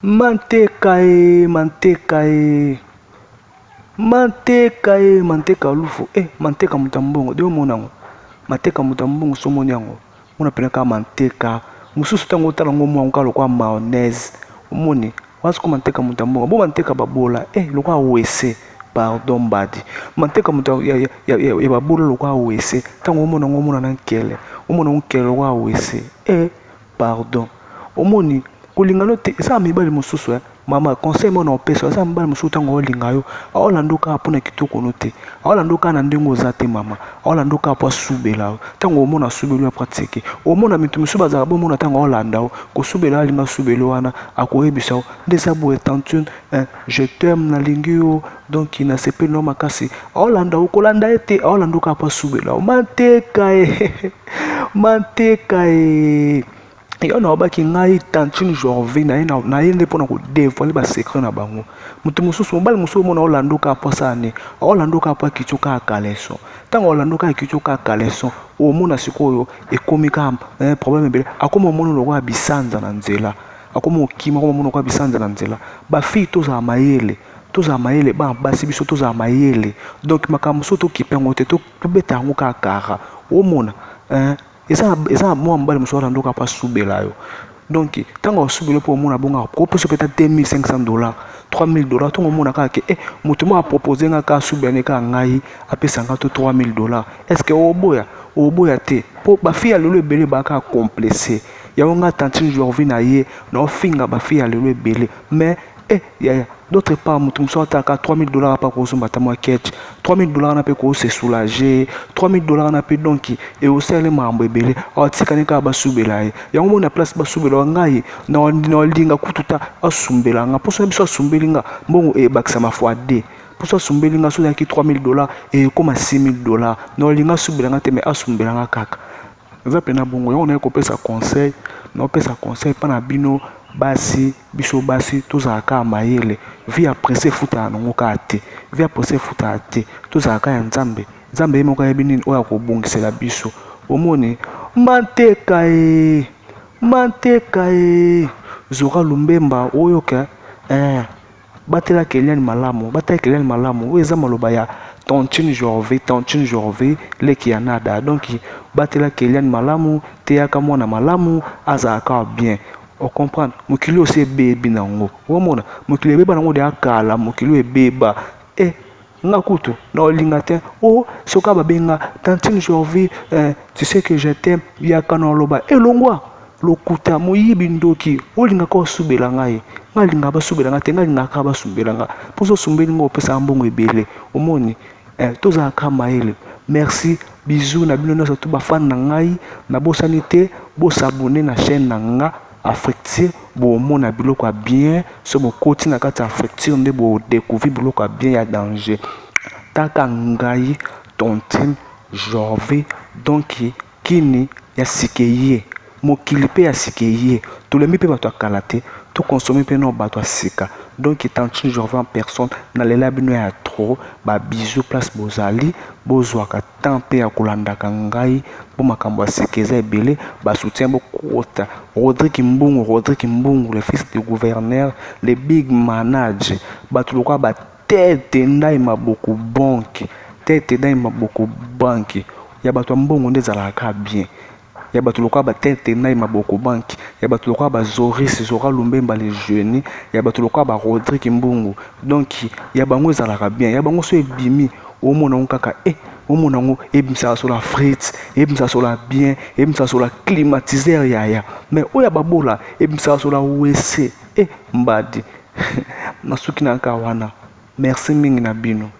Manteka e manteka e manteka e manteka lufu e manteka moto ya mbongo de omona yango manteka moto ya mbongo so omoni yango mona pena kaka manteka mosusu ntango otala yango omona yango kaka lokola mayonnaise omoni wana sikoyo manteka moto ya mbongo bo manteka babola e lokola wese pardon mbadi manteka moto ya, ya, ya, ya, ya babola lokola wese ntango omona yango omona na nkele omona yango nkele lokola wese e pardon omoni kolinga no te eza na mibali mosusu eh. Mama conseil moko na opesa eza na mibali mosusu ntango olinga yo aolanda yo kaka mpona kitoko no te aolanda yo kaka na ndenge oza te mama aolanda yo kaka mpo asubela yo ntango omona asubeli yo apratike omona mito mosusu bazalaka bomona ntango aolanda yo kosubela yo alinga asubela yo wana akoyebisa yo nde eza boye tantine eh, je t'aime nalingi yo donc nasepeli na yo makasi aolanda yo kolanda ye te aolanda yo kaka mpo asubela yo manteka e manteka e yo nalobaki ngai tantine jorvi naye naye nde mpona kodevoile basecret na bango moto mosusu mobali mosusu omona olanda kaka mpo asala nini olanda kaka mpo akiti kaka caleçon ntango olanda kaka akiti kaka caleçon omona sikoyo ekomi kaka eh, problème ebele akoma omona lokola bisanza na nzela akoma okima akoma omona lokola bisanza na nzela bafille tozala mayele tozala mayele bana basi biso tozala mayele donc makambo mosusu tokipe yango te tobeta yango kaka kara omona eh, eza eza na mwa mobali mosusu wana ndoka mpo asubela yo donc ntango asubela mpo omona bongo akopesa mpe ata 2500 dollars, 3000 dollars. Ntango omona kaka ke eh, moto moko apropose nga kaka asubela ne kaka ngai apesa nga to 3000 dollars, est ce que oboya? Oboya te, mpo bafille ya lelo ebele baka complexe. Yango nga tantine Jorvi na ye naofinga bafille ya lelo ebele, mais eh, yaya, d'autre part moto mosusu atalaka 3000 dollars apa kozomba ata mwa ketch 3000 dollars wana mpe kose soulager 3000 dollars wana mpe donc eosalele makambo ebele. Atikani kaka basubela ye yango mona place basubela ngai naolinga kutu ta asumbela nga mposo na biso asumbeli nga mbongo ebakisama fois deux. Mposo asumbeli nga so ezalaki 3000 dollars, ekóma 6000 dollars. Naolinga asumbela nga te, mais asumbela nga kaka. Eza mpena bongo. Yango naye kopesa conseil, naopesa conseil mpa na bino basi. Biso basi tozala kaka mayele. Vie ya presse efutaka nango kaka te, vie ya presse efutaka te. Tozala kaka ya Nzambe. Nzambe ye moko ayebi nini oyo akobongisela biso. Omoni manteka e manteka e Zora Lumbemba oyoka eh, batelaka Eliane malamu, batelaka Eliane malamu. Oyo eza maloba ya tantine Jorve, tantine Jorve leki ya Nada. Donc batelaka Eliane malamu, teyaka mwana malamu, azalaka bien. Ocomprendre, mokili oyo osi ebebi nango. Omona mokili ebeba nango deya kala, mokili oyo ebeba e nga kutu na olinga te o soki babenga tantine Jorvi eh, tu sais que je t'aime, yaka na oloba elongwa lokuta moyibi ndoki olingaka osubela ngai. Ngai alingaka basubela ngai te, ngai alingaka basumbela ngai mpo so osumbeli ngai opesaka mbongo ebele. Omoni eh, tozalaka mayele. Merci, bisous na bino nyonso to bafane na ngai. Nabosani te bosabone na chaîne na nga Africture, bomona biloko ya bien. So bokoti na kati ya Africture nde bodécouvrir biloko ya bien ya danger. Taka ngai tontine Jorve. Donc kini ya sika eye, mokili mpe ya sika eye, tolembi mpe bato ya kala te, tokonsome mpe no bato ya sika. Donc tantine Jorve en personne, nalela bino ya trop. Babisous place bozali, bozwaka temps mpe ya kolandaka ngai mpo makambo ya sika eza ebele. Basoutien bokota Rodrigue Mbungu, Rodrigue Mbungu, le fils du gouverneur, le big manager. Bato lokola batete ndai maboko bonke, tete ndai maboko banke ya bato ya mbongo nde ezalaka bien. Ya bato lokola batete ndai maboko banke, ya bato lokola bazoris Zora Lumbemba le jeune, ya bato lokola baRodrigue Mbungu, donc ya bango ezalaka bien. Ya bango so ebimi, omona yango kaka e omona yango ebimisaka solo ya frite, ebimisaka solo ya bien, ebimisaka solo ya climatiseur yaya. Mais oyo ya babola ebimisaka solo ya wc e mbadi. Nasuki na kaka wana. Merci mingi na bino.